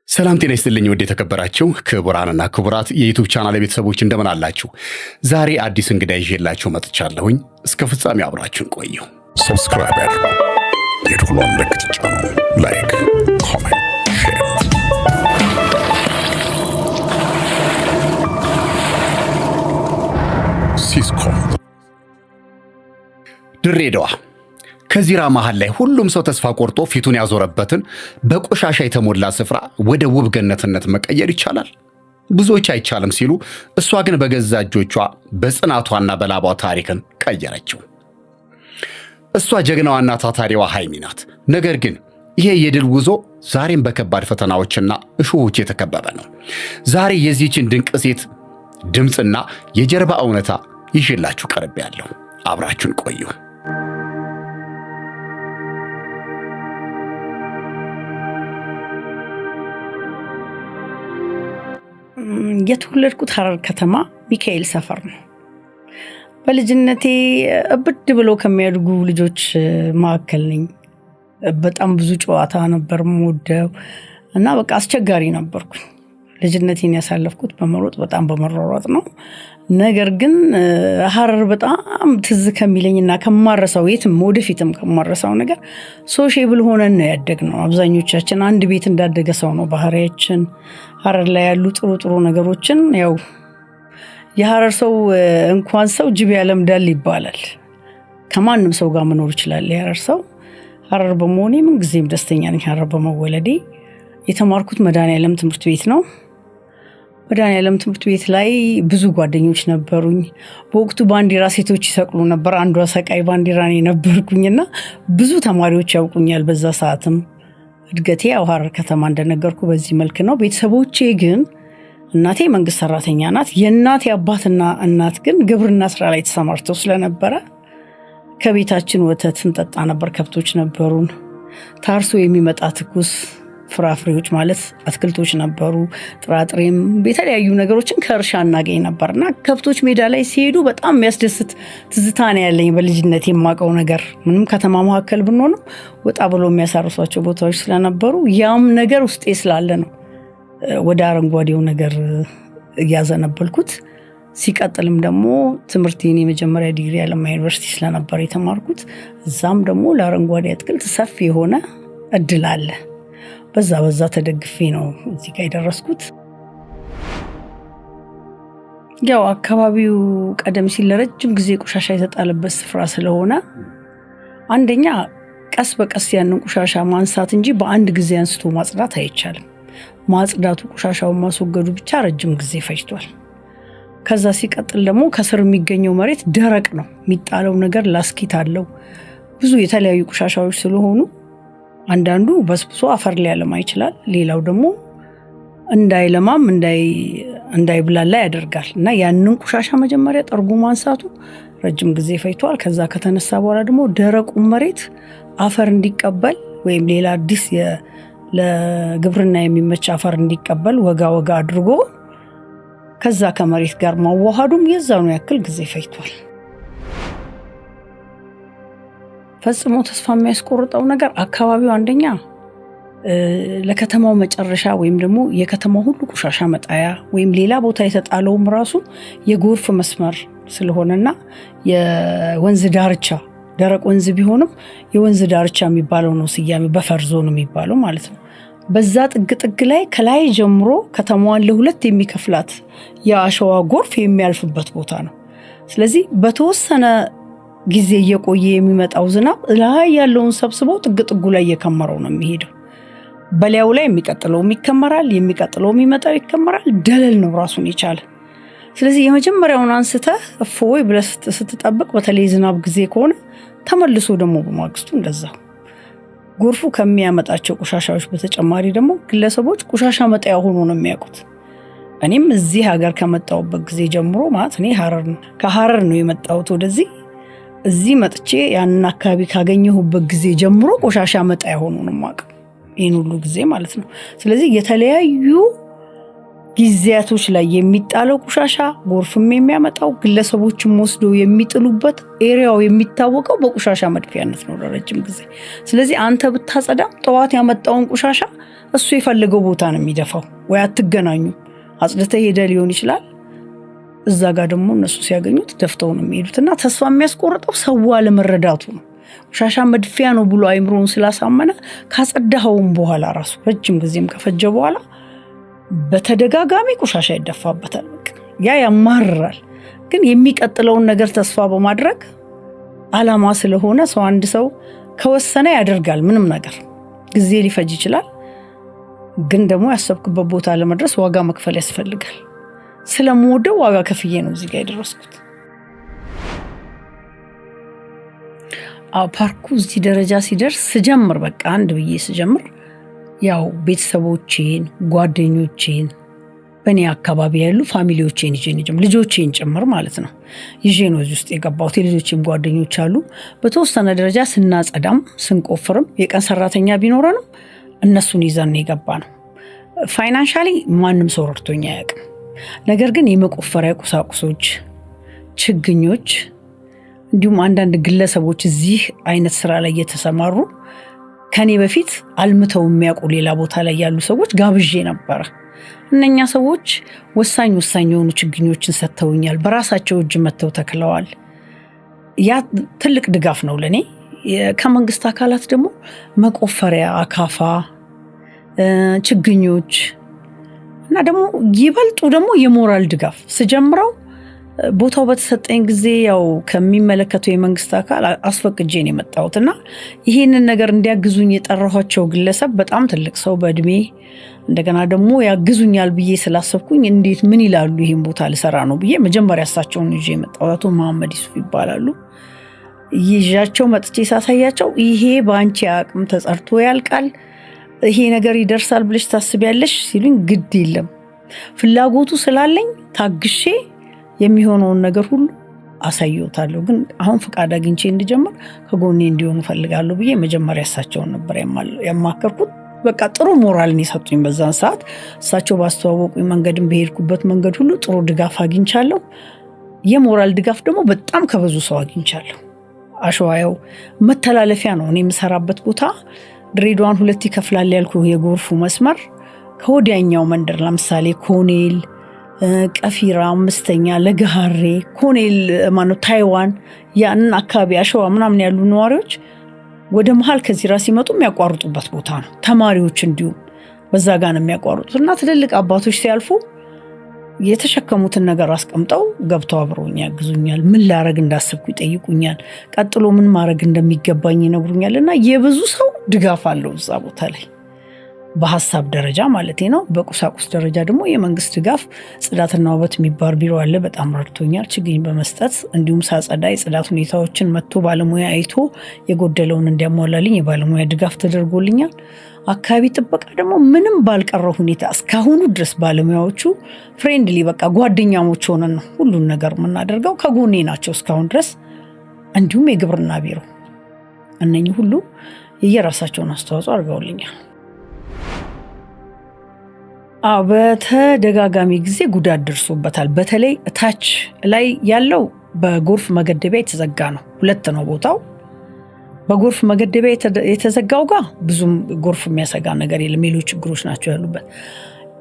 ሰላም ጤና ይስጥልኝ። ውድ የተከበራችሁ ክቡራንና ክቡራት የ YouTube channel ቤተሰቦች እንደምን አላችሁ? ዛሬ አዲስ እንግዳ ይዤላችሁ መጥቻለሁኝ። እስከ ፍጻሜው አብራችሁን ቆዩ። Subscribe ያድርጉ፣ የደወሏን ምልክት ይጫኑ፣ like፣ comment፣ share። ሲስኮም። ድሬዳዋ ከዚራ መሃል ላይ ሁሉም ሰው ተስፋ ቆርጦ ፊቱን ያዞረበትን በቆሻሻ የተሞላ ስፍራ ወደ ውብ ገነትነት መቀየር ይቻላል? ብዙዎች አይቻልም ሲሉ፣ እሷ ግን በገዛ እጆቿ በጽናቷና በላቧ ታሪክን ቀየረችው። እሷ ጀግናዋና ታታሪዋ ሃይሚ ናት። ነገር ግን ይሄ የድል ጉዞ ዛሬም በከባድ ፈተናዎችና እሾሆች የተከበበ ነው። ዛሬ የዚህችን ድንቅ ሴት ድምፅና የጀርባ እውነታ ይዤላችሁ ቀርቤያለሁ። አብራችሁን ቆዩ። የተወለድኩት ሐረር ከተማ ሚካኤል ሰፈር ነው። በልጅነቴ እብድ ብለው ከሚያድጉ ልጆች መካከል ነኝ። በጣም ብዙ ጨዋታ ነበር የምወደው እና በቃ አስቸጋሪ ነበርኩኝ። ልጅነቴን ያሳለፍኩት በመሮጥ፣ በጣም በመሯሯጥ ነው። ነገር ግን ሐረር በጣም ትዝ ከሚለኝና ከማረሳው፣ የትም ወደፊትም ከማረሳው ነገር sociable ሆነን ነው ያደግነው። አብዛኞቻችን አንድ ቤት እንዳደገ ሰው ነው ባህሪያችን። ሐረር ላይ ያሉ ጥሩ ጥሩ ነገሮችን፣ ያው የሐረር ሰው እንኳን ሰው ጅብ ያለምዳል ይባላል። ከማንም ሰው ጋር መኖር ይችላል የሐረር ሰው። ሐረር በመሆኔ ምን ጊዜም ደስተኛ ነኝ። ሐረር በመወለዴ የተማርኩት መድኃኔዓለም ትምህርት ቤት ነው። መድኃኔዓለም ትምህርት ቤት ላይ ብዙ ጓደኞች ነበሩኝ። በወቅቱ ባንዲራ ሴቶች ይሰቅሉ ነበር። አንዷ ሰቃይ ባንዲራ እኔ ነበርኩኝና ብዙ ተማሪዎች ያውቁኛል። በዛ ሰዓትም እድገቴ ያው ሐረር ከተማ እንደነገርኩ በዚህ መልክ ነው። ቤተሰቦቼ ግን እናቴ መንግስት ሰራተኛ ናት። የእናቴ አባትና እናት ግን ግብርና ስራ ላይ ተሰማርተው ስለነበረ ከቤታችን ወተት እንጠጣ ነበር። ከብቶች ነበሩን። ታርሶ የሚመጣ ትኩስ ፍራፍሬዎች ማለት አትክልቶች ነበሩ። ጥራጥሬም የተለያዩ ነገሮችን ከእርሻ እናገኝ ነበር እና ከብቶች ሜዳ ላይ ሲሄዱ በጣም የሚያስደስት ትዝታ ነው ያለኝ በልጅነት የማውቀው ነገር። ምንም ከተማ መካከል ብንሆንም ወጣ ብሎ የሚያሳርሷቸው ቦታዎች ስለነበሩ ያም ነገር ውስጤ ስላለ ነው ወደ አረንጓዴው ነገር እያዘነበልኩት። ሲቀጥልም ደግሞ ትምህርቴን የመጀመሪያ ዲግሪ አለማያ ዩኒቨርሲቲ ስለነበር የተማርኩት፣ እዛም ደግሞ ለአረንጓዴ አትክልት ሰፊ የሆነ እድል አለ። በዛ በዛ ተደግፌ ነው እዚህ ጋር የደረስኩት። ያው አካባቢው ቀደም ሲል ለረጅም ጊዜ ቆሻሻ የተጣለበት ስፍራ ስለሆነ አንደኛ ቀስ በቀስ ያንን ቆሻሻ ማንሳት እንጂ በአንድ ጊዜ አንስቶ ማጽዳት አይቻልም። ማጽዳቱ፣ ቆሻሻውን ማስወገዱ ብቻ ረጅም ጊዜ ፈጅቷል። ከዛ ሲቀጥል ደግሞ ከስር የሚገኘው መሬት ደረቅ ነው። የሚጣለው ነገር ላስኪት አለው። ብዙ የተለያዩ ቆሻሻዎች ስለሆኑ አንዳንዱ በስብሶ አፈር ሊያለማ ይችላል። ሌላው ደግሞ እንዳይለማም እንዳይብላላ ያደርጋል እና ያንን ቆሻሻ መጀመሪያ ጠርጎ ማንሳቱ ረጅም ጊዜ ፈጅቷል። ከዛ ከተነሳ በኋላ ደግሞ ደረቁ መሬት አፈር እንዲቀበል ወይም ሌላ አዲስ ለግብርና የሚመች አፈር እንዲቀበል ወጋ ወጋ አድርጎ ከዛ ከመሬት ጋር ማዋሃዱም የዛኑ ያክል ጊዜ ፈጅቷል። ፈጽሞ ተስፋ የሚያስቆርጠው ነገር አካባቢው አንደኛ ለከተማው መጨረሻ ወይም ደግሞ የከተማው ሁሉ ቆሻሻ መጣያ ወይም ሌላ ቦታ የተጣለውም ራሱ የጎርፍ መስመር ስለሆነና የወንዝ ዳርቻ፣ ደረቅ ወንዝ ቢሆንም የወንዝ ዳርቻ የሚባለው ነው ስያሜ፣ buffer zone የሚባለው ማለት ነው። በዛ ጥግ ጥግ ላይ ከላይ ጀምሮ ከተማዋን ለሁለት የሚከፍላት የአሸዋ ጎርፍ የሚያልፍበት ቦታ ነው። ስለዚህ በተወሰነ ጊዜ እየቆየ የሚመጣው ዝናብ ላይ ያለውን ሰብስቦ ጥግ ጥጉ ላይ እየከመረው ነው የሚሄደው። በላዩ ላይ የሚቀጥለውም ይከመራል፣ የሚቀጥለው የሚመጣው ይከመራል። ደለል ነው ራሱን የቻለ። ስለዚህ የመጀመሪያውን አንስተህ እፎይ ብለህ ስትጠብቅ፣ በተለይ ዝናብ ጊዜ ከሆነ፣ ተመልሶ ደግሞ በማግስቱ እንደዛ። ጎርፉ ከሚያመጣቸው ቆሻሻዎች በተጨማሪ ደግሞ ግለሰቦች ቆሻሻ መጣያ ሆኖ ነው የሚያውቁት። እኔም እዚህ ሀገር ከመጣሁበት ጊዜ ጀምሮ፣ ማለት እኔ ሀረር ነው፣ ከሀረር ነው የመጣሁት ወደዚህ፣ እዚህ መጥቼ ያንን አካባቢ ካገኘሁበት ጊዜ ጀምሮ ቆሻሻ መጣያ ሆኖ ነው የማውቀው። ይህን ሁሉ ጊዜ ማለት ነው። ስለዚህ የተለያዩ ጊዜያቶች ላይ የሚጣለው ቆሻሻ ጎርፍም የሚያመጣው ግለሰቦችም ወስዶ የሚጥሉበት area ው የሚታወቀው በቆሻሻ መድፊያነት ነው ለረጅም ጊዜ። ስለዚህ አንተ ብታጸዳም ጠዋት ያመጣውን ቆሻሻ እሱ የፈለገው ቦታ ነው የሚደፋው። ወይ አትገናኙ፣ አጽድተህ ሄደህ ሊሆን ይችላል። እዛ ጋር ደግሞ እነሱ ሲያገኙት ደፍተው ነው የሚሄዱት። እና ተስፋ የሚያስቆርጠው ሰው አለመረዳቱ ነው። ቆሻሻ መድፊያ ነው ብሎ አይምሮውን ስላሳመነ ካጸዳኸውም በኋላ ራሱ ረጅም ጊዜም ከፈጀ በኋላ በተደጋጋሚ ቆሻሻ ይደፋበታል። በቃ ያ ያማርራል። ግን የሚቀጥለውን ነገር ተስፋ በማድረግ አላማ ስለሆነ ሰው አንድ ሰው ከወሰነ ያደርጋል። ምንም ነገር ጊዜ ሊፈጅ ይችላል። ግን ደግሞ ያሰብክበት ቦታ ለመድረስ ዋጋ መክፈል ያስፈልጋል። ስለምወደው ዋጋ ከፍዬ ነው እዚህ ጋር የደረስኩት። አዎ ፓርኩ እዚህ ደረጃ ሲደርስ ስጀምር በቃ አንድ ብዬ ስጀምር ያው ቤተሰቦቼን፣ ጓደኞቼን፣ በእኔ አካባቢ ያሉ family ዎቼን ይዤ ነው ልጆቼን ጭምር ማለት ነው ይዤ ነው እዚህ ውስጥ የገባሁት። የልጆቼም ጓደኞች አሉ። በተወሰነ ደረጃ ስናጸዳም ስንቆፍርም የቀን ሰራተኛ ቢኖረንም እነሱን ይዘን ነው የገባነው። Financially ማንም ሰው ረድቶኝ አያውቅም። ነገር ግን የመቆፈሪያ ቁሳቁሶች፣ ችግኞች እንዲሁም አንዳንድ ግለሰቦች እዚህ አይነት ስራ ላይ የተሰማሩ ከኔ በፊት አልምተው የሚያውቁ ሌላ ቦታ ላይ ያሉ ሰዎች ጋብዤ ነበረ። እነኛ ሰዎች ወሳኝ ወሳኝ የሆኑ ችግኞችን ሰጥተውኛል። በራሳቸው እጅ መጥተው ተክለዋል። ያ ትልቅ ድጋፍ ነው ለእኔ። ከመንግስት አካላት ደግሞ መቆፈሪያ፣ አካፋ፣ ችግኞች እና ደግሞ ይበልጡ ደግሞ የሞራል ድጋፍ ስጀምረው ቦታው በተሰጠኝ ጊዜ ያው ከሚመለከተው የመንግስት አካል አስፈቅጄ ነው የመጣሁት እና ይሄንን ነገር እንዲያግዙኝ የጠራኋቸው ግለሰብ በጣም ትልቅ ሰው በእድሜ እንደገና ደግሞ ያግዙኛል ብዬ ስላሰብኩኝ እንዴት ምን ይላሉ ይሄን ቦታ ልሰራ ነው ብዬ መጀመሪያ እሳቸውን ይዤ የመጣሁት አቶ መሐመድ ይሱፍ ይባላሉ። ይዣቸው መጥቼ ሳሳያቸው ይሄ በአንቺ አቅም ተጸርቶ ያልቃል፣ ይሄ ነገር ይደርሳል ብለሽ ታስቢያለሽ ሲሉኝ፣ ግድ የለም ፍላጎቱ ስላለኝ ታግሼ የሚሆነውን ነገር ሁሉ አሳየውታለሁ። ግን አሁን ፈቃድ አግኝቼ እንድጀምር ከጎኔ እንዲሆኑ እፈልጋለሁ ብዬ መጀመሪያ እሳቸውን ነበር ያማከርኩት። በቃ ጥሩ ሞራልን የሰጡኝ በዛን ሰዓት እሳቸው ባስተዋወቁኝ መንገድን በሄድኩበት መንገድ ሁሉ ጥሩ ድጋፍ አግኝቻለሁ። የሞራል ድጋፍ ደግሞ በጣም ከብዙ ሰው አግኝቻለሁ። አሸዋ ያው መተላለፊያ ነው። እኔ የምሰራበት ቦታ ድሬዳዋን ሁለት ይከፍላል ያልኩ የጎርፉ መስመር ከወዲያኛው መንደር ለምሳሌ ኮኔል፣ ቀፊራ፣ አምስተኛ፣ ለገሃሬ፣ ኮኔል ማነው ታይዋን ያንን አካባቢ አሸዋ ምናምን ያሉ ነዋሪዎች ወደ መሀል ከዚራ ሲመጡ የሚያቋርጡበት ቦታ ነው። ተማሪዎች እንዲሁም በዛ ጋ ነው የሚያቋርጡት እና ትልልቅ አባቶች ሲያልፉ የተሸከሙትን ነገር አስቀምጠው ገብተው አብረውኝ ያግዙኛል። ምን ላረግ እንዳሰብኩ ይጠይቁኛል። ቀጥሎ ምን ማድረግ እንደሚገባኝ ይነግሩኛል። እና የብዙ ሰው ድጋፍ አለው እዛ ቦታ ላይ በሀሳብ ደረጃ ማለት ነው። በቁሳቁስ ደረጃ ደግሞ የመንግስት ድጋፍ ጽዳትና ውበት የሚባል ቢሮ አለ። በጣም ረድቶኛል፣ ችግኝ በመስጠት እንዲሁም ሳጸዳ የጽዳት ሁኔታዎችን መጥቶ ባለሙያ አይቶ የጎደለውን እንዲያሟላልኝ የባለሙያ ድጋፍ ተደርጎልኛል። አካባቢ ጥበቃ ደግሞ ምንም ባልቀረው ሁኔታ እስካሁኑ ድረስ ባለሙያዎቹ friendly በቃ ጓደኛሞች ሆነን ነው ሁሉን ነገር የምናደርገው። ከጎኔ ናቸው እስካሁን ድረስ። እንዲሁም የግብርና ቢሮ እነኚህ ሁሉ የየራሳቸውን አስተዋጽኦ አድርገውልኛል። አዎ በተደጋጋሚ ጊዜ ጉዳት ደርሶበታል። በተለይ ታች ላይ ያለው በጎርፍ መገደቢያ የተዘጋ ነው። ሁለት ነው ቦታው። በጎርፍ መገደቢያ የተዘጋው ጋር ብዙም ጎርፍ የሚያሰጋ ነገር የለም። ሌሎች ችግሮች ናቸው ያሉበት።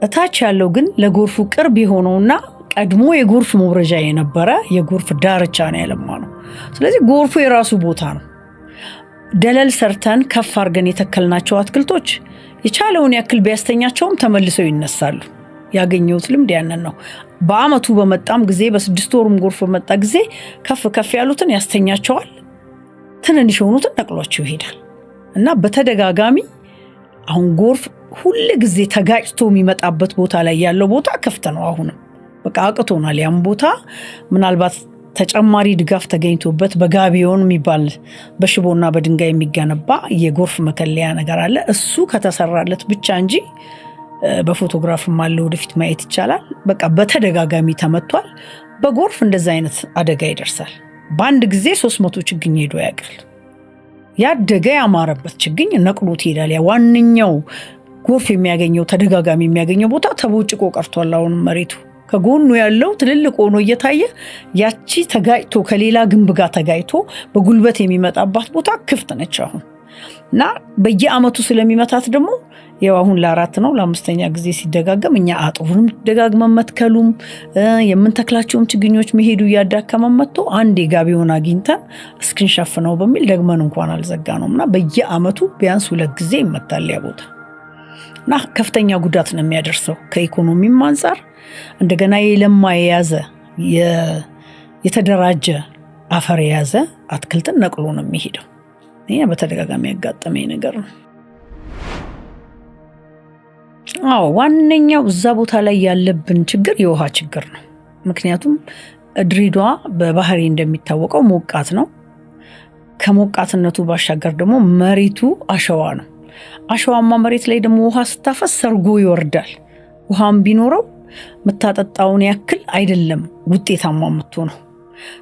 እታች ያለው ግን ለጎርፉ ቅርብ የሆነውና ቀድሞ የጎርፍ መውረጃ የነበረ የጎርፍ ዳርቻ ነው ያለማ ነው። ስለዚህ ጎርፉ የራሱ ቦታ ነው። ደለል ሰርተን ከፍ አድርገን የተከልናቸው አትክልቶች የቻለውን ያክል ቢያስተኛቸውም ተመልሰው ይነሳሉ። ያገኘሁት ልምድ ያንን ነው። በአመቱ በመጣም ጊዜ በ6 ወሩም ጎርፍ በመጣ ጊዜ ከፍ ከፍ ያሉትን ያስተኛቸዋል፣ ትንንሽ የሆኑትን ነቅሏቸው ይሄዳል እና በተደጋጋሚ አሁን ጎርፍ ሁል ጊዜ ተጋጭቶ የሚመጣበት ቦታ ላይ ያለው ቦታ ክፍት ነው። አሁንም በቃ አቅቶናል። ያም ቦታ ምናልባት ተጨማሪ ድጋፍ ተገኝቶበት በጋቢዮን የሚባል በሽቦና በድንጋይ የሚገነባ የጎርፍ መከለያ ነገር አለ። እሱ ከተሰራለት ብቻ እንጂ በፎቶግራፍም አለ፣ ወደፊት ማየት ይቻላል። በቃ በተደጋጋሚ ተመቷል። በጎርፍ እንደዛ አይነት አደጋ ይደርሳል። በአንድ ጊዜ 300 ችግኝ ሄዶ ያውቃል። ያደገ ያማረበት ችግኝ ነቅሎት ይሄዳል። ያ ዋነኛው ጎርፍ የሚያገኘው ተደጋጋሚ የሚያገኘው ቦታ ተቦጭቆ ቀርቷል። አሁንም መሬቱ ከጎኑ ያለው ትልልቅ ሆኖ እየታየ ያቺ ተጋጭቶ ከሌላ ግንብ ጋር ተጋጭቶ በጉልበት የሚመጣባት ቦታ ክፍት ነች አሁን። እና በየአመቱ ስለሚመታት ደግሞ ያው አሁን ለአራት ነው ለአምስተኛ ጊዜ ሲደጋገም እኛ አጥሩንም ደጋግመን መትከሉም የምንተክላቸውም ችግኞች መሄዱ እያዳከመን መጥቶ አንድ የጋቢውን አግኝተን እስክንሸፍነው በሚል ደግመን እንኳን አልዘጋ ነው እና በየአመቱ ቢያንስ 2 ጊዜ ይመታል ያ ቦታ እና ከፍተኛ ጉዳት ነው የሚያደርሰው ከኢኮኖሚም አንፃር። እንደገና የለማ የያዘ የተደራጀ አፈር የያዘ አትክልትን ነቅሎ ነው የሚሄደው። ይሄ በተደጋጋሚ ያጋጠመኝ ነገር ነው። አዎ ዋነኛው እዛ ቦታ ላይ ያለብን ችግር የውሃ ችግር ነው። ምክንያቱም ድሬዳዋ በባህሪ እንደሚታወቀው ሞቃት ነው። ከሞቃትነቱ ባሻገር ደግሞ መሬቱ አሸዋ ነው። አሸዋማ መሬት ላይ ደግሞ ውሃ ስታፈስ ሰርጎ ይወርዳል። ውሃም ቢኖረው የምታጠጣውን ያክል አይደለም ውጤታማ የምትሆነው።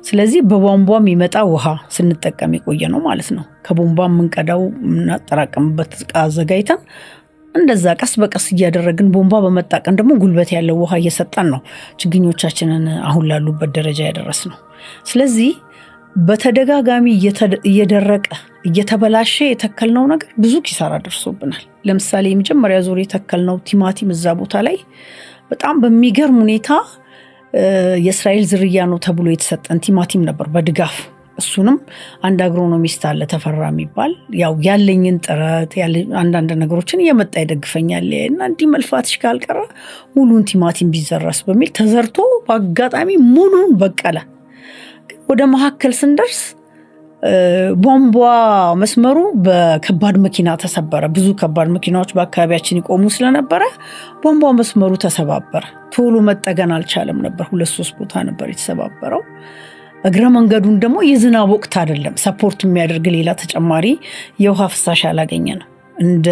ስለዚህ በቧንቧ የሚመጣ ውሃ ስንጠቀም የቆየ ነው ማለት ነው። ከቧንቧ የምንቀዳው የምናጠራቅምበት እቃ አዘጋጅተን እንደዛ ቀስ በቀስ እያደረግን ቧንቧ በመጣ ቀን ደግሞ ጉልበት ያለው ውሃ እየሰጠን ነው ችግኞቻችንን አሁን ላሉበት ደረጃ ያደረስነው። ስለዚህ በተደጋጋሚ እየደረቀ እየተበላሸ የተከልነው ነገር ብዙ ኪሳራ ደርሶብናል። ለምሳሌ የመጀመሪያ ዙር የተከልነው ቲማቲም እዛ ቦታ ላይ በጣም በሚገርም ሁኔታ የእስራኤል ዝርያ ነው ተብሎ የተሰጠን ቲማቲም ነበር በድጋፍ። እሱንም አንድ agronomist አለ ተፈራ የሚባል ያው ያለኝን ጥረት አንዳንድ ነገሮችን እየመጣ ይደግፈኛል እና እንዲህ መልፋትሽ ካልቀረ ሙሉን ቲማቲም ቢዘራስ በሚል ተዘርቶ በአጋጣሚ ሙሉን በቀለ። ወደ መካከል ስንደርስ ቧንቧ መስመሩ በከባድ መኪና ተሰበረ። ብዙ ከባድ መኪናዎች በአካባቢያችን ይቆሙ ስለነበረ ቧንቧ መስመሩ ተሰባበረ። ቶሎ መጠገን አልቻለም ነበር። 2-3 ቦታ ነበር የተሰባበረው። እግረ መንገዱን ደግሞ የዝናብ ወቅት አይደለም፣ support የሚያደርግ ሌላ ተጨማሪ የውሃ ፍሳሽ አላገኘንም። እንደ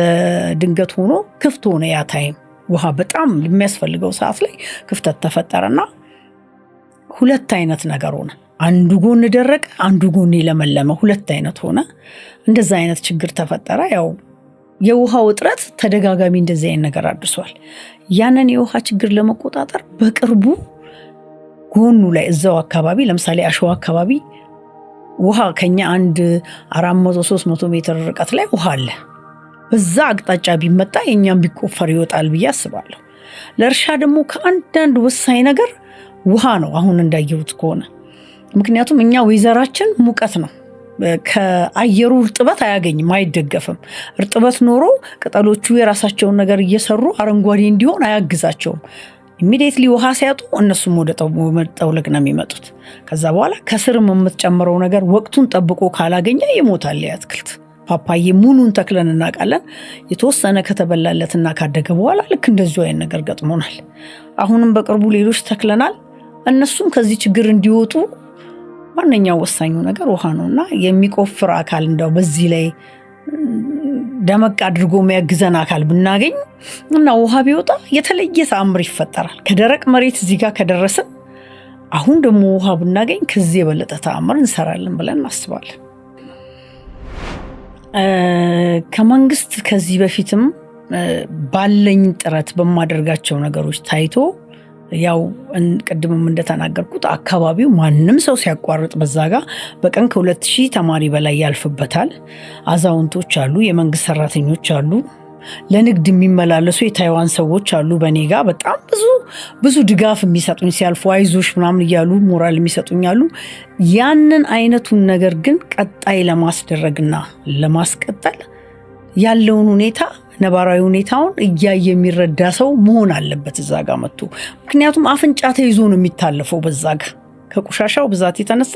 ድንገት ሆኖ ክፍት ሆነ። ያ time ውሃ በጣም የሚያስፈልገው ሰዓት ላይ ክፍተት ተፈጠረና ሁለት አይነት ነገር ሆነ። አንዱ ጎን ደረቀ፣ አንዱ ጎን ለመለመ። ሁለት አይነት ሆነ። እንደዛ አይነት ችግር ተፈጠረ። ያው የውሃው እጥረት ተደጋጋሚ እንደዚህ አይነት ነገር አድርሷል። ያንን የውሃ ችግር ለመቆጣጠር በቅርቡ ጎኑ ላይ እዛው አካባቢ ለምሳሌ አሸዋ አካባቢ ውሃ ከኛ አንድ 400-300 ሜትር ርቀት ላይ ውሃ አለ። በዛ አቅጣጫ ቢመጣ የኛም ቢቆፈር ይወጣል ብዬ አስባለሁ። ለእርሻ ደግሞ ከአንዳንድ ወሳኝ ነገር ውሃ ነው አሁን እንዳየሁት ከሆነ። ምክንያቱም እኛ ወይዘራችን ሙቀት ነው። ከአየሩ እርጥበት አያገኝም፣ አይደገፍም። እርጥበት ኖሮ ቅጠሎቹ የራሳቸውን ነገር እየሰሩ አረንጓዴ እንዲሆን አያግዛቸውም። Immediately ውሃ ሲያጡ እነሱም ወደ ጠውለግ ነው የሚመጡት። ከዛ በኋላ ከስርም የምትጨምረው ነገር ወቅቱን ጠብቆ ካላገኘ ይሞታል አትክልት። ፓፓዬ ሙሉን ተክለን እናውቃለን። የተወሰነ ከተበላለትና ካደገ በኋላ ልክ እንደዚሁ አይነት ነገር ገጥሞናል። አሁንም በቅርቡ ሌሎች ተክለናል። እነሱም ከዚህ ችግር እንዲወጡ ዋነኛው ወሳኙ ነገር ውሃ ነውና የሚቆፍር አካል እንደው በዚህ ላይ ደመቅ አድርጎ የሚያግዘን አካል ብናገኝ እና ውሃ ቢወጣ የተለየ ተአምር ይፈጠራል። ከደረቅ መሬት እዚህ ጋር ከደረስን አሁን ደግሞ ውሃ ብናገኝ ከዚህ የበለጠ ተአምር እንሰራለን ብለን እናስባለን። ከመንግስት ከዚህ በፊትም ባለኝ ጥረት በማደርጋቸው ነገሮች ታይቶ ያው ቅድምም እንደተናገርኩት አካባቢው ማንም ሰው ሲያቋርጥ በዛ ጋር በቀን ከ2000 ተማሪ በላይ ያልፍበታል። አዛውንቶች አሉ፣ የመንግስት ሰራተኞች አሉ፣ ለንግድ የሚመላለሱ የታይዋን ሰዎች አሉ። በኔ ጋር በጣም ብዙ ብዙ ድጋፍ የሚሰጡኝ ሲያልፉ አይዞሽ ምናምን እያሉ ሞራል የሚሰጡኝ አሉ። ያንን አይነቱን ነገር ግን ቀጣይ ለማስደረግና ለማስቀጠል ያለውን ሁኔታ ነባራዊ ሁኔታውን እያየ የሚረዳ ሰው መሆን አለበት እዛ ጋር መጥቶ። ምክንያቱም አፍንጫ ተይዞ ነው የሚታለፈው በዛ ጋር ከቆሻሻው ብዛት የተነሳ።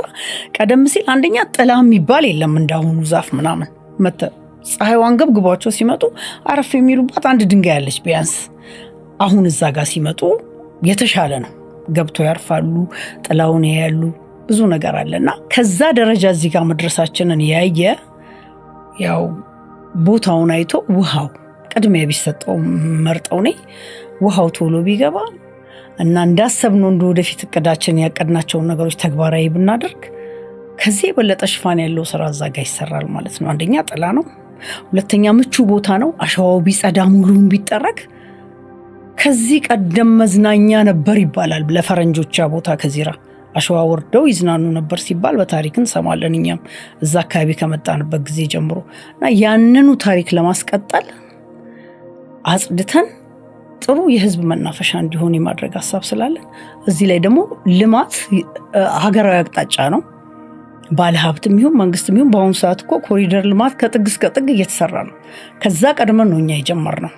ቀደም ሲል አንደኛ ጥላ የሚባል የለም እንዳሁኑ ዛፍ ምናምን ፀሐይዋን ገብግቧቸው ሲመጡ አረፍ የሚሉባት አንድ ድንጋይ አለች ቢያንስ። አሁን እዛ ጋር ሲመጡ የተሻለ ነው፣ ገብቶ ያርፋሉ፣ ጥላውን ያያሉ፣ ብዙ ነገር አለና ከዛ ደረጃ እዚህ ጋር መድረሳችንን ያየ ያው ቦታውን አይቶ ውሃው ቅድሚያ ቢሰጠው መርጠው ነኝ ውሃው ቶሎ ቢገባ እና እንዳሰብነው እንደ ወደፊት እቅዳችን ያቀድናቸውን ነገሮች ተግባራዊ ብናደርግ ከዚህ የበለጠ ሽፋን ያለው ስራ እዛ ጋር ይሰራል ማለት ነው። አንደኛ ጥላ ነው፣ ሁለተኛ ምቹ ቦታ ነው። አሸዋው ቢጸዳ ሙሉን ቢጠረግ ከዚህ ቀደም መዝናኛ ነበር ይባላል ለፈረንጆች ቦታ ከዚራ አሸዋ ወርደው ይዝናኑ ነበር ሲባል በታሪክ እንሰማለን። እኛም እዛ አካባቢ ከመጣንበት ጊዜ ጀምሮ እና ያንኑ ታሪክ ለማስቀጠል አጽድተን ጥሩ የህዝብ መናፈሻ እንዲሆን የማድረግ ሀሳብ ስላለን እዚህ ላይ ደግሞ ልማት ሀገራዊ አቅጣጫ ነው። ባለሀብትም ይሁን መንግስትም ይሁን በአሁኑ ሰዓት እኮ ኮሪደር ልማት ከጥግ እስከ ጥግ እየተሰራ ነው። ከዛ ቀድመን ነው እኛ የጀመርነው።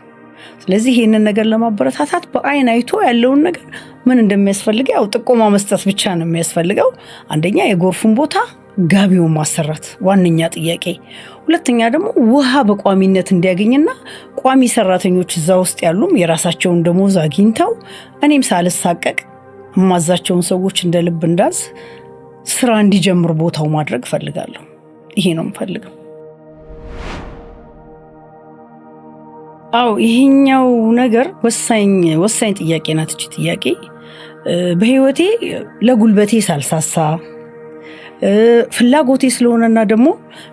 ስለዚህ ይህንን ነገር ለማበረታታት በአይን አይቶ ያለውን ነገር ምን እንደሚያስፈልገው ያው ጥቆማ መስጠት ብቻ ነው የሚያስፈልገው። አንደኛ የጎርፉን ቦታ ጋቢውን ማሰራት ዋነኛ ጥያቄ፣ ሁለተኛ ደግሞ ውሃ በቋሚነት እንዲያገኝና ቋሚ ሰራተኞች እዛ ውስጥ ያሉም የራሳቸውን ደሞዝ አግኝተው እኔም ሳልሳቀቅ እማዛቸውን ሰዎች እንደ ልብ እንዳዝ ስራ እንዲጀምር ቦታው ማድረግ እፈልጋለሁ። ይሄ ነው የምፈልገው። አዎ ይሄኛው ነገር ወሳኝ ወሳኝ ጥያቄ ናት። እቺ ጥያቄ በህይወቴ ለጉልበቴ ሳልሳሳ ፍላጎቴ ስለሆነና ደግሞ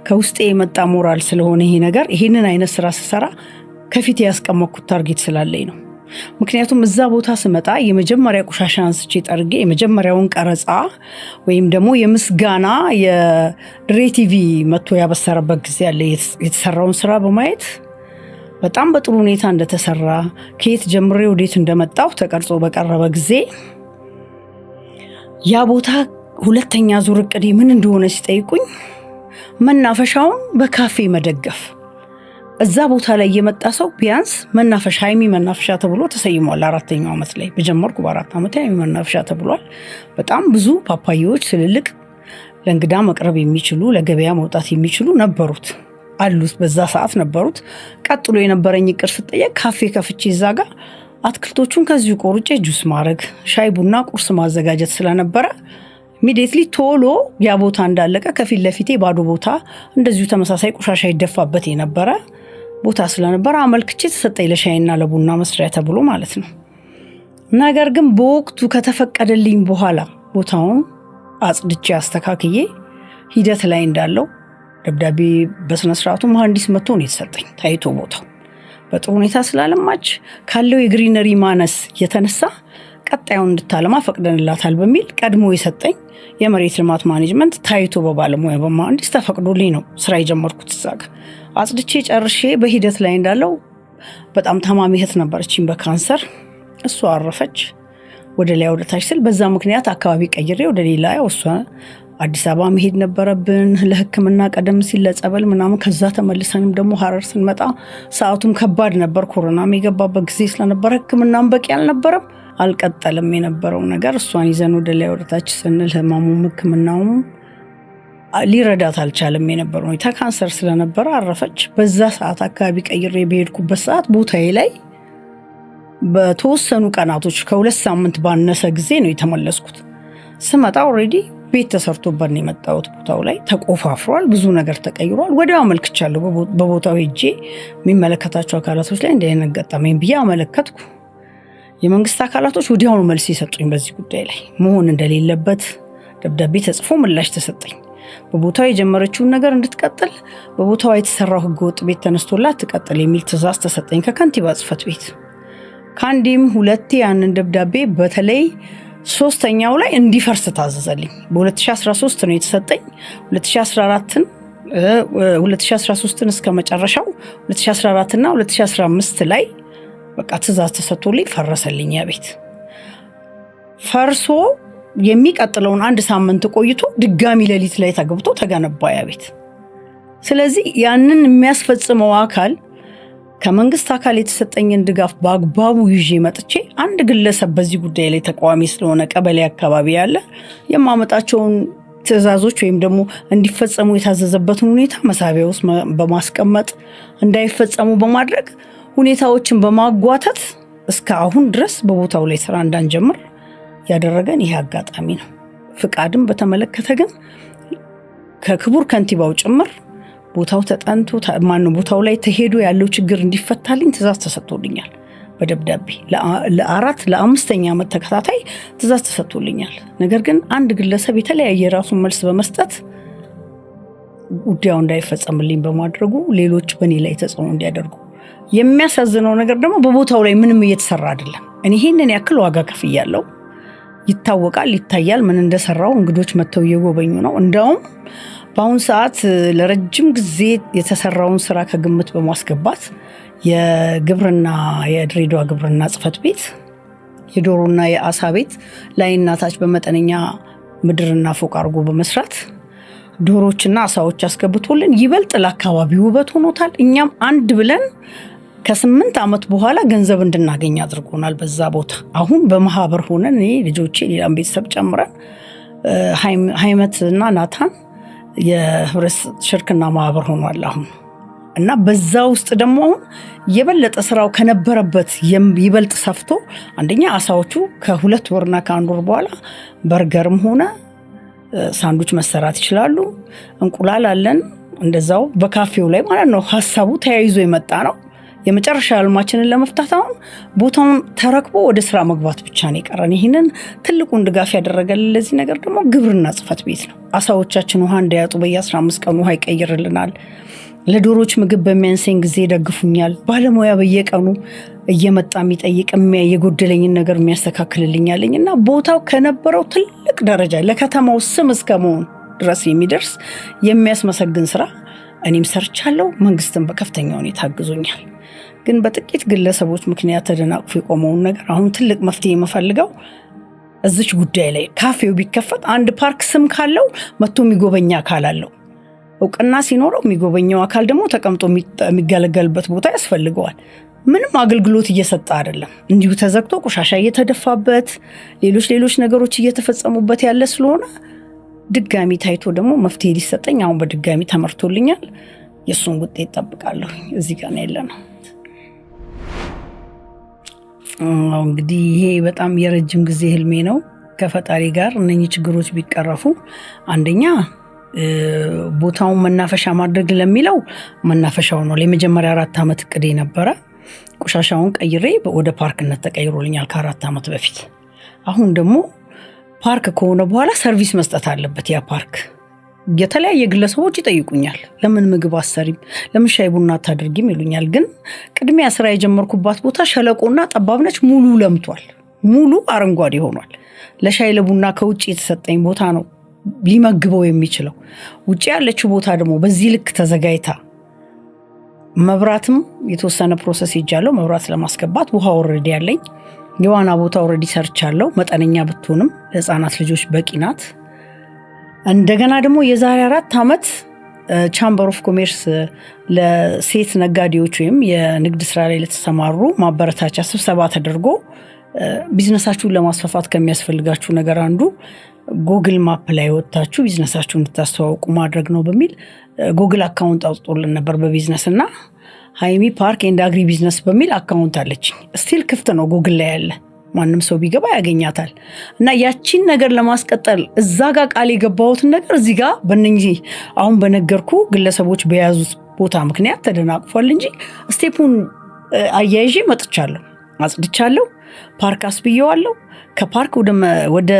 ከውስጤ የመጣ ሞራል ስለሆነ ይሄ ነገር ይሄንን አይነት ስራ ስሰራ ከፊት ያስቀመጥኩት target ስላለኝ ነው። ምክንያቱም እዛ ቦታ ስመጣ የመጀመሪያ ቆሻሻ አንስቼ ጠርጌ የመጀመሪያውን ቀረጻ ወይም ደግሞ የምስጋና የድሬ ቲቪ መጥቶ ያበሰረበት ጊዜ አለ። የተሰራውን ስራ በማየት በጣም በጥሩ ሁኔታ እንደተሰራ ከየት ጀምሬ ወዴት እንደመጣሁ ተቀርጾ በቀረበ ጊዜ ያ ቦታ ሁለተኛ ዙር እቅዴ ምን እንደሆነ ሲጠይቁኝ መናፈሻውን በካፌ መደገፍ፣ እዛ ቦታ ላይ የመጣ ሰው ቢያንስ መናፈሻ ሀይሚ መናፈሻ ተብሎ ተሰይሟል። አራተኛው ዓመት ላይ በጀመርኩ በ4 ዓመት ሀይሚ መናፈሻ ተብሏል። በጣም ብዙ ፓፓዬዎች ትልልቅ ለእንግዳ መቅረብ የሚችሉ ለገበያ መውጣት የሚችሉ ነበሩት አሉት። በዛ ሰዓት ነበሩት። ቀጥሎ የነበረኝ እቅድ ስጠየቅ ካፌ ከፍቼ እዛ ጋር አትክልቶቹን ከዚሁ ቆርጬ ጁስ ማድረግ፣ ሻይ ቡና፣ ቁርስ ማዘጋጀት ስለነበረ immediately ቶሎ ያ ቦታ እንዳለቀ ከፊት ለፊቴ ባዶ ቦታ እንደዚሁ ተመሳሳይ ቆሻሻ ይደፋበት የነበረ ቦታ ስለነበረ አመልክቼ ተሰጠኝ ለሻይና ለቡና መስሪያ ተብሎ ማለት ነው። ነገር ግን በወቅቱ ከተፈቀደልኝ በኋላ ቦታውን አጽድቼ አስተካክዬ ሂደት ላይ እንዳለው ደብዳቤ በስነስርዓቱ መሐንዲስ መጥቶ ነው የተሰጠኝ። ታይቶ ቦታው በጥሩ ሁኔታ ስላለማች ካለው የ greenery ማነስ የተነሳ ቀጣዩን እንድታለማ ፈቅደንላታል በሚል ቀድሞ የሰጠኝ የመሬት ልማት ማኔጅመንት ታይቶ በባለሙያ በመሐንዲስ ተፈቅዶልኝ ነው ስራ የጀመርኩት። እዛ ጋ አጽድቼ ጨርሼ በሂደት ላይ እንዳለው በጣም ታማሚ እህት ነበረችኝ በካንሰር፣ እሷ አረፈች። ወደ ላይ ወደ ታች ስል በዛ ምክንያት አካባቢ ቀይሬ ወደ ሌላ ያው እሷ አዲስ አበባ መሄድ ነበረብን ለሕክምና ቀደም ሲል ለጸበል ምናምን። ከዛ ተመልሰንም ደግሞ ሀረር ስንመጣ ሰዓቱም ከባድ ነበር። ኮሮናም የገባበት ጊዜ ስለነበረ ሕክምናም በቂ አልነበረም። አልቀጠልም የነበረው ነገር። እሷን ይዘን ወደ ላይ ወደ ታች ስንል ህመሙም ሕክምናውም ሊረዳት አልቻለም። የነበረው ሁኔታ ካንሰር ስለነበረ አረፈች። በዛ ሰዓት አካባቢ ቀይሬ በሄድኩበት ሰዓት ቦታዬ ላይ በተወሰኑ ቀናቶች ከ2 ሳምንት ባነሰ ጊዜ ነው የተመለስኩት። ስመጣ already ቤት ተሰርቶበት ነው የመጣሁት። ቦታው ላይ ተቆፋፍሯል፣ ብዙ ነገር ተቀይሯል። ወዲያው አመልክቻለሁ። በቦታው ሄጄ የሚመለከታቸው አካላቶች ላይ እንዲህ አይነት ገጠመኝ ብዬ አመለከትኩ። የመንግስት አካላቶች ወዲያውኑ መልስ የሰጡኝ በዚህ ጉዳይ ላይ መሆን እንደሌለበት ደብዳቤ ተጽፎ ምላሽ ተሰጠኝ። በቦታው የጀመረችውን ነገር እንድትቀጥል፣ በቦታዋ የተሰራው ህገወጥ ቤት ተነስቶላት ትቀጥል የሚል ትዕዛዝ ተሰጠኝ ከከንቲባ ጽሕፈት ቤት። ከአንዴም ሁለቴ ያንን ደብዳቤ በተለይ ሶስተኛው ላይ እንዲፈርስ ታዘዘልኝ። በ2013 ነው የተሰጠኝ። 2014ን 2013ን እስከ መጨረሻው 2014 እና 2015 ላይ በቃ ትዕዛዝ ተሰጥቶልኝ ፈረሰልኝ። ያ ቤት ፈርሶ የሚቀጥለውን አንድ ሳምንት ቆይቶ ድጋሚ ሌሊት ላይ ተገብቶ ተገነባ ያ ቤት። ስለዚህ ያንን የሚያስፈጽመው አካል ከመንግስት አካል የተሰጠኝን ድጋፍ በአግባቡ ይዤ መጥቼ አንድ ግለሰብ በዚህ ጉዳይ ላይ ተቃዋሚ ስለሆነ ቀበሌ አካባቢ ያለ የማመጣቸውን ትዕዛዞች ወይም ደግሞ እንዲፈጸሙ የታዘዘበትን ሁኔታ መሳቢያ ውስጥ በማስቀመጥ እንዳይፈጸሙ በማድረግ ሁኔታዎችን በማጓተት እስከ አሁን ድረስ በቦታው ላይ ስራ እንዳንጀምር ያደረገን ይሄ አጋጣሚ ነው። ፍቃድም በተመለከተ ግን ከክቡር ከንቲባው ጭምር ቦታው ተጠንቶ ማነው ቦታው ላይ ተሄዶ ያለው ችግር እንዲፈታልኝ ትዕዛዝ ተሰጥቶልኛል። በደብዳቤ ለአራት ለአምስተኛ ዓመት ተከታታይ ትዕዛዝ ተሰጥቶልኛል። ነገር ግን አንድ ግለሰብ የተለያየ የራሱን መልስ በመስጠት ጉዳዩ እንዳይፈጸምልኝ በማድረጉ ሌሎች በእኔ ላይ ተጽዕኖ እንዲያደርጉ። የሚያሳዝነው ነገር ደግሞ በቦታው ላይ ምንም እየተሰራ አይደለም። እኔ ይሄንን ያክል ዋጋ ከፍያለሁ። ይታወቃል፣ ይታያል ምን እንደሰራው። እንግዶች መጥተው እየጎበኙ ነው። እንደውም በአሁኑ ሰዓት ለረጅም ጊዜ የተሰራውን ስራ ከግምት በማስገባት የግብርና የድሬዳዋ ግብርና ጽሕፈት ቤት የዶሮና የአሳ ቤት ላይና ታች በመጠነኛ ምድርና ፎቅ አድርጎ በመስራት ዶሮችና አሳዎች አስገብቶልን ይበልጥ ለአካባቢው ውበት ሆኖታል። እኛም አንድ ብለን ከ8 ዓመት በኋላ ገንዘብ እንድናገኝ አድርጎናል። በዛ ቦታ አሁን በማህበር ሆነን እኔ፣ ልጆቼ፣ ሌላም ቤተሰብ ጨምረን ሃይመት እና ናታን የህብረት ሽርክና ማህበር ሆኗል አሁን። እና በዛ ውስጥ ደግሞ አሁን የበለጠ ስራው ከነበረበት ይበልጥ ሰፍቶ አንደኛ አሳዎቹ ከ2 ወርና ከ1 ወር በኋላ በርገርም ሆነ ሳንዱች መሰራት ይችላሉ። እንቁላል አለን እንደዛው በካፌው ላይ ማለት ነው። ሀሳቡ ተያይዞ የመጣ ነው። የመጨረሻ ህልማችንን ለመፍታት አሁን ቦታውን ተረክቦ ወደ ስራ መግባት ብቻ ነው የቀረን። ይህንን ትልቁን ድጋፍ ያደረገልን ለዚህ ነገር ደግሞ ግብርና ጽሕፈት ቤት ነው። አሳዎቻችን ውሃ እንዳያጡ በየ15 ቀኑ ውሃ ይቀይርልናል። ለዶሮች ምግብ በሚያንሰኝ ጊዜ ይደግፉኛል። ባለሙያ በየቀኑ እየመጣ የሚጠይቅ የጎደለኝን ነገር የሚያስተካክልልኛለኝ እና ቦታው ከነበረው ትልቅ ደረጃ ለከተማው ስም እስከ መሆን ድረስ የሚደርስ የሚያስመሰግን ስራ እኔም ሰርቻለሁ። መንግስትም በከፍተኛ ሁኔታ አግዞኛል። ግን በጥቂት ግለሰቦች ምክንያት ተደናቅፎ የቆመውን ነገር አሁን ትልቅ መፍትሄ የምፈልገው እዚች ጉዳይ ላይ ካፌው ቢከፈት አንድ ፓርክ ስም ካለው መጥቶ የሚጎበኛ አካል አለው። እውቅና ሲኖረው የሚጎበኘው አካል ደግሞ ተቀምጦ የሚገለገልበት ቦታ ያስፈልገዋል። ምንም አገልግሎት እየሰጠ አይደለም። እንዲሁ ተዘግቶ ቆሻሻ እየተደፋበት ሌሎች ሌሎች ነገሮች እየተፈጸሙበት ያለ ስለሆነ ድጋሚ ታይቶ ደግሞ መፍትሄ ሊሰጠኝ አሁን በድጋሚ ተመርቶልኛል። የሱን ውጤት እጠብቃለሁ። እዚህ ጋር ነው ያለነው። እንግዲህ ይሄ በጣም የረጅም ጊዜ ህልሜ ነው። ከፈጣሪ ጋር እነኚህ ችግሮች ቢቀረፉ አንደኛ ቦታውን መናፈሻ ማድረግ ለሚለው መናፈሻው ነው። ለመጀመሪያ 4 ዓመት እቅዴ ነበረ። ቆሻሻውን ቀይሬ ወደ ፓርክነት ተቀይሮልኛል ከ4 ዓመት በፊት። አሁን ደግሞ ፓርክ ከሆነ በኋላ service መስጠት አለበት ያ ፓርክ። የተለያየ ግለሰቦች ይጠይቁኛል። ለምን ምግብ አሰሪም፣ ለምን ሻይ ቡና አታደርጊም ይሉኛል። ግን ቅድሚያ ስራ የጀመርኩባት ቦታ ሸለቆና ጠባብ ነች። ሙሉ ለምቷል። ሙሉ አረንጓዴ ሆኗል። ለሻይ ለቡና ከውጭ የተሰጠኝ ቦታ ነው ሊመግበው የሚችለው። ውጭ ያለችው ቦታ ደግሞ በዚህ ልክ ተዘጋጅታ መብራትም የተወሰነ process ይጃለው መብራት ለማስገባት ውሃ already ያለኝ የዋና ቦታ already ሰርቻለሁ። መጠነኛ ብትሆንም ለህፃናት ልጆች በቂ ናት። እንደገና ደግሞ የዛሬ 4 ዓመት Chamber of Commerce ለሴት ነጋዴዎች ወይም የንግድ ስራ ላይ ለተሰማሩ ማበረታቻ ስብሰባ ተደርጎ ቢዝነሳችሁን ለማስፋፋት ከሚያስፈልጋችሁ ነገር አንዱ Google Map ላይ ወጥታችሁ ቢዝነሳችሁን እንድታስተዋውቁ ማድረግ ነው በሚል Google account አውጥቶልን ነበር በቢዝነስ እና ሃይሚ Park and Agri Business በሚል account አለችኝ። Still ክፍት ነው፣ ጉግል ላይ ያለ ማንም ሰው ቢገባ ያገኛታል። እና ያቺን ነገር ለማስቀጠል እዛ ጋር ቃል የገባሁትን ነገር እዚህ ጋር በእነኚህ አሁን በነገርኩ ግለሰቦች በያዙት ቦታ ምክንያት ተደናቅፏል እንጂ step ኡን አያይዤ መጥቻለሁ፣ አጽድቻለሁ፣ ፓርክ አስብየዋለሁ። ከፓርክ ወደ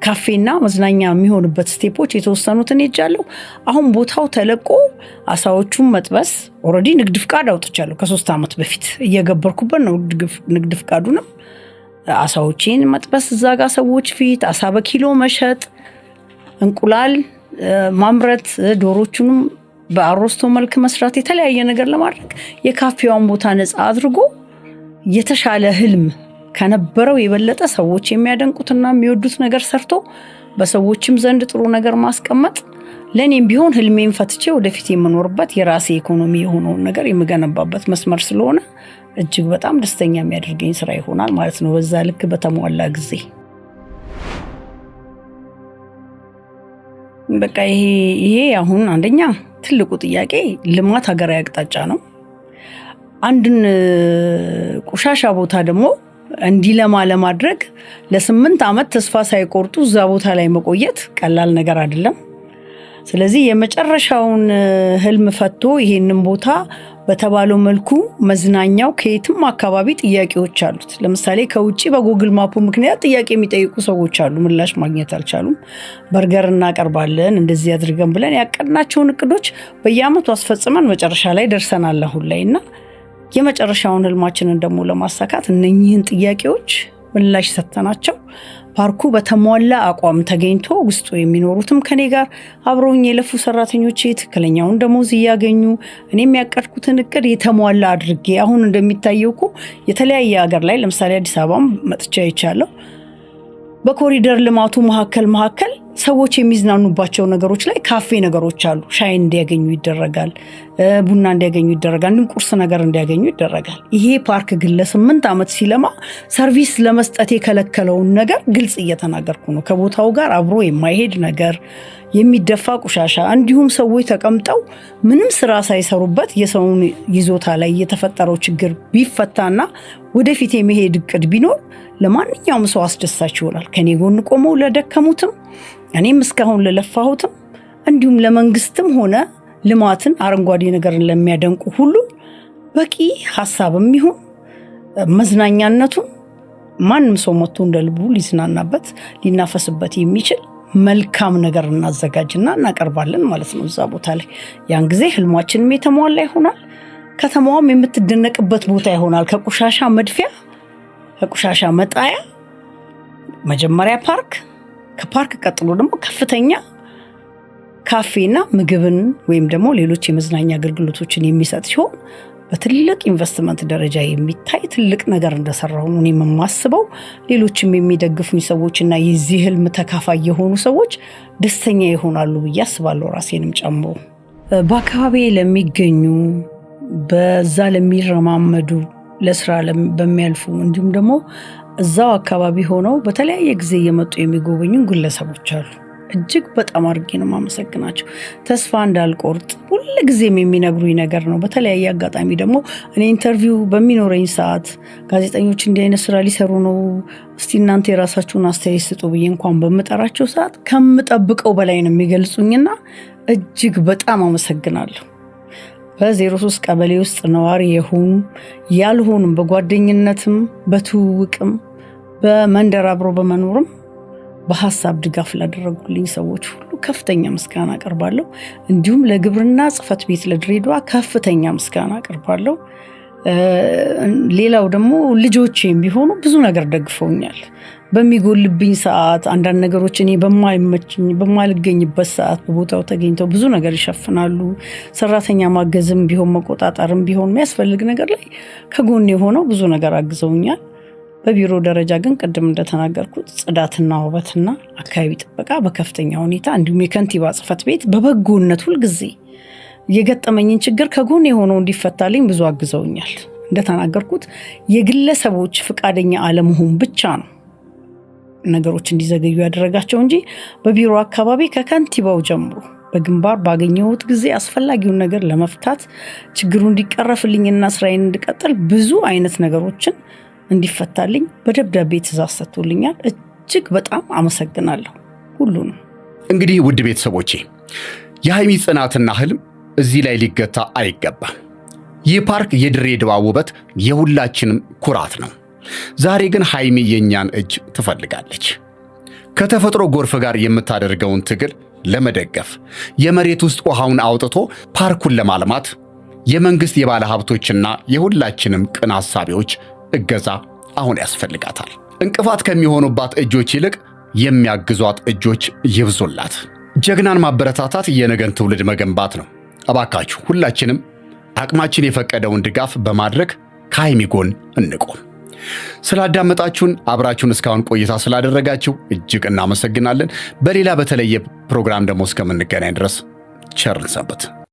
ካፌና መዝናኛ የሚሆንበት step ኦች የተወሰኑትን ሄጃለሁ። አሁን ቦታው ተለቆ አሳዎቹን መጥበስ already ንግድ ፍቃድ አውጥቻለሁ። ከ3 ዓመት በፊት እየገበርኩበት ነው። ንግድ ፍቃዱንም አሳዎቼን መጥበስ እዛ ጋር ሰዎች ፊት አሳ በኪሎ መሸጥ፣ እንቁላል ማምረት፣ ዶሮቹንም በአሮስቶ መልክ መስራት፣ የተለያየ ነገር ለማድረግ የካፌዋን ቦታ ነፃ አድርጎ የተሻለ ህልም ከነበረው የበለጠ ሰዎች የሚያደንቁትና የሚወዱት ነገር ሰርቶ በሰዎችም ዘንድ ጥሩ ነገር ማስቀመጥ ለኔም ቢሆን ህልሜን ፈትቼ ወደፊት የምኖርበት የራሴ ኢኮኖሚ የሆነውን ነገር የምገነባበት መስመር ስለሆነ እጅግ በጣም ደስተኛ የሚያደርገኝ ስራ ይሆናል ማለት ነው። በዛ ልክ በተሟላ ጊዜ በቃ ይሄ አሁን አንደኛ ትልቁ ጥያቄ ልማት ሀገራዊ አቅጣጫ ነው። አንድን ቆሻሻ ቦታ ደግሞ እንዲለማ ለማድረግ ለ8 ዓመት ተስፋ ሳይቆርጡ እዛ ቦታ ላይ መቆየት ቀላል ነገር አይደለም። ስለዚህ የመጨረሻውን ህልም ፈቶ ይሄንን ቦታ በተባለው መልኩ መዝናኛው ከየትም አካባቢ ጥያቄዎች አሉት። ለምሳሌ ከውጭ በ Google Map ኡ ምክንያት ጥያቄ የሚጠይቁ ሰዎች አሉ፣ ምላሽ ማግኘት አልቻሉም። በርገር እናቀርባለን እንደዚህ አድርገን ብለን ያቀድናቸውን እቅዶች በየአመቱ አስፈጽመን መጨረሻ ላይ ደርሰናል አሁን ላይ። እና የመጨረሻውን ህልማችንን ደግሞ ለማሳካት እነኚህን ጥያቄዎች ምላሽ ሰጥተናቸው ፓርኩ በተሟላ አቋም ተገኝቶ ውስጡ የሚኖሩትም ከኔ ጋር አብረውኝ የለፉ ሰራተኞቼ ትክክለኛውን ደሞዝ እያገኙ እኔም ያቀድኩትን እቅድ የተሟላ አድርጌ፣ አሁን እንደሚታየው እኮ የተለያየ ሀገር ላይ፣ ለምሳሌ አዲስ አበባም መጥቻ አይቻለሁ። በኮሪደር ልማቱ መካከል መካከል ሰዎች የሚዝናኑባቸው ነገሮች ላይ ካፌ ነገሮች አሉ። ሻይ እንዲያገኙ ይደረጋል፣ ቡና እንዲያገኙ ይደረጋል፣ እንዲሁም ቁርስ ነገር እንዲያገኙ ይደረጋል። ይሄ ፓርክ ግን ለ8 ዓመት ሲለማ service ለመስጠት የከለከለውን ነገር ግልጽ እየተናገርኩ ነው። ከቦታው ጋር አብሮ የማይሄድ ነገር፣ የሚደፋ ቆሻሻ፣ እንዲሁም ሰዎች ተቀምጠው ምንም ስራ ሳይሰሩበት የሰውን ይዞታ ላይ የተፈጠረው ችግር ቢፈታና ወደፊት የመሄድ እቅድ ቢኖር ለማንኛውም ሰው አስደሳች ይሆናል። ከኔ ጎን ቆመው ለደከሙትም፣ እኔም እስካሁን ለለፋሁትም፣ እንዲሁም ለመንግስትም ሆነ ልማትን አረንጓዴ ነገርን ለሚያደንቁ ሁሉ በቂ ሀሳብም ይሁን መዝናኛነቱን ማንም ሰው መጥቶ እንደ ልቡ ሊዝናናበት ሊናፈስበት የሚችል መልካም ነገር እናዘጋጅና እናቀርባለን ማለት ነው እዛ ቦታ ላይ። ያን ጊዜ ህልማችንም የተሟላ ይሆናል። ከተማዋም የምትደነቅበት ቦታ ይሆናል። ከቆሻሻ መድፊያ፣ ከቆሻሻ መጣያ መጀመሪያ ፓርክ፣ ከፓርክ ቀጥሎ ደግሞ ከፍተኛ ካፌና ምግብን ወይም ደግሞ ሌሎች የመዝናኛ አገልግሎቶችን የሚሰጥ ሲሆን በትልቅ ኢንቨስትመንት ደረጃ የሚታይ ትልቅ ነገር እንደሰራሁ ነው እኔም የማስበው። ሌሎችም የሚደግፉኝ ሰዎች እና የዚህ ህልም ተካፋይ የሆኑ ሰዎች ደስተኛ ይሆናሉ ብዬ አስባለሁ፣ ራሴንም ጨምሮ። በአካባቢ ለሚገኙ፣ በዛ ለሚረማመዱ፣ ለስራ በሚያልፉ፣ እንዲሁም ደግሞ እዛው አካባቢ ሆነው በተለያየ ጊዜ እየመጡ የሚጎበኙ ግለሰቦች አሉ። እጅግ በጣም አድርጌ ነው የማመሰግናቸው። ተስፋ እንዳልቆርጥ ሁልጊዜም የሚነግሩኝ ነገር ነው። በተለያየ አጋጣሚ ደግሞ እኔ interview በሚኖረኝ ሰዓት ጋዜጠኞች እንዲህ አይነት ስራ ሊሰሩ ነው፣ እስቲ እናንተ የራሳችሁን አስተያየት ስጡ ብዬ እንኳን በምጠራቸው ሰዓት ከምጠብቀው በላይ ነው የሚገልጹኝና እጅግ በጣም አመሰግናለሁ። በ03 ቀበሌ ውስጥ ነዋሪ የሆኑ ያልሆኑም፣ በጓደኝነትም፣ በትውውቅም፣ በመንደር አብሮ በመኖርም በሀሳብ ድጋፍ ላደረጉልኝ ሰዎች ሁሉ ከፍተኛ ምስጋና አቀርባለሁ። እንዲሁም ለግብርና ጽሕፈት ቤት ለድሬዳዋ ከፍተኛ ምስጋና አቀርባለሁ። ሌላው ደግሞ ልጆቼም ቢሆኑ ብዙ ነገር ደግፈውኛል። በሚጎልብኝ ሰዓት፣ አንዳንድ ነገሮች እኔ በማይመችኝ በማልገኝበት ሰዓት በቦታው ተገኝተው ብዙ ነገር ይሸፍናሉ። ሰራተኛ ማገዝም ቢሆን፣ መቆጣጠርም ቢሆን፣ የሚያስፈልግ ነገር ላይ ከጎኔ ሆነው ብዙ ነገር አግዘውኛል። በቢሮ ደረጃ ግን ቅድም እንደተናገርኩት ጽዳትና ውበትና አካባቢ ጥበቃ በከፍተኛ ሁኔታ፣ እንዲሁም የከንቲባ ጽሕፈት ቤት በበጎነት ሁልጊዜ የገጠመኝን ችግር ከጎን የሆነው እንዲፈታልኝ ብዙ አግዘውኛል። እንደተናገርኩት የግለሰቦች ፈቃደኛ አለመሆን ብቻ ነው ነገሮች እንዲዘገዩ ያደረጋቸው እንጂ በቢሮ አካባቢ ከከንቲባው ጀምሮ በግንባር ባገኘሁት ጊዜ አስፈላጊውን ነገር ለመፍታት፣ ችግሩ እንዲቀረፍልኝና ስራዬን እንድቀጥል ብዙ አይነት ነገሮችን እንዲፈታልኝ በደብዳቤ ትእዛዝ ሰጥቶልኛል። እጅግ በጣም አመሰግናለሁ ሁሉንም። እንግዲህ ውድ ቤተሰቦቼ፣ የሀይሚ ጽናትና ህልም እዚህ ላይ ሊገታ አይገባም። ይህ ፓርክ የድሬዳዋ ውበት፣ የሁላችንም ኩራት ነው። ዛሬ ግን ሀይሚ የእኛን እጅ ትፈልጋለች። ከተፈጥሮ ጎርፍ ጋር የምታደርገውን ትግል ለመደገፍ፣ የመሬት ውስጥ ውሃውን አውጥቶ ፓርኩን ለማልማት የመንግሥት፣ የባለ ሀብቶችና የሁላችንም ቅን አሳቢዎች እገዛ አሁን ያስፈልጋታል። እንቅፋት ከሚሆኑባት እጆች ይልቅ የሚያግዟት እጆች ይብዙላት። ጀግናን ማበረታታት የነገን ትውልድ መገንባት ነው። እባካችሁ ሁላችንም አቅማችን የፈቀደውን ድጋፍ በማድረግ ከሀይሚ ጎን እንቆም። ስላዳመጣችሁን፣ አብራችሁን እስካሁን ቆይታ ስላደረጋችሁ እጅግ እናመሰግናለን። በሌላ በተለየ ፕሮግራም ደግሞ እስከምንገናኝ ድረስ ቸር እንሰንብት።